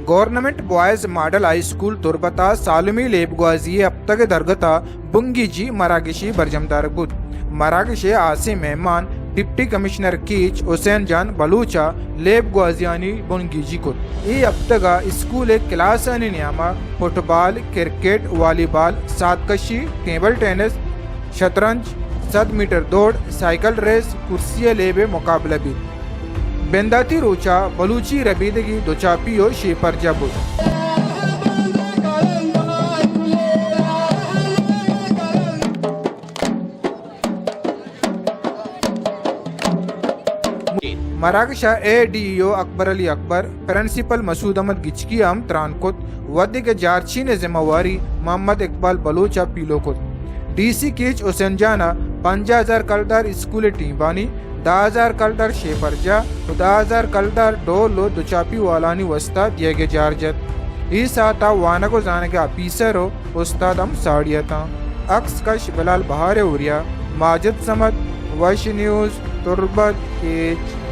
Government boys model high school تربت ءَ سالمی لیب گوازی ءِ ہپتگ ءِ درگت ءَ بنگیجی مراگشے برجم دارگ بوت۔ مراگش ءِ ہاسیں مہمان ڈپٹی کمشنر کیچ حسین جان بلوچ ءَ لیب گوازیانی بنگیجی کت۔ اے ہپتگ ءَ اسکول ءِ کلاسانی نیام ءَ فٹبال، کرکٹ، والی بال، ساعت کشی، ٹیبل ٹینس، شطرنج، صد میٹر دوڑ، سائیکل ریس، کرسی ءِ لیب ءِ مقابلہ بیت۔ بنداتی روچ ءَ بلوچی ربیدگی دوچاپی ءُ شیپرجاہ بوت۔ مراگش ءَ اے ڈی ای او اکبر علی اکبر، پرنسپل مسعود احمد گچکی ءَ ہم تران کت، وھدے کہ جارچین ءِ ذمہ واری محمد اقبال بلوچ ءَ پیلو کت۔ ڈی سی کیچ حسین جان ءَ پنجاہ ہزار کلدار اسکول ءِ ٹیمبانی، دہ ہزار کلدار شیپرجاہ ءُ دہ ہزار کلدار ڈول ءُ دوچاپی والانی واستا دیگ ءِ جار جت۔ اے ساعت ءَ وانگ ءُ زانگ ءِ آپیسر ءُ استاد ہم ساڑی اتاں۔ عکس کش بلال بہار ءِ اوریا، ماجد صمد، وش نیوز، تربت، کیچ۔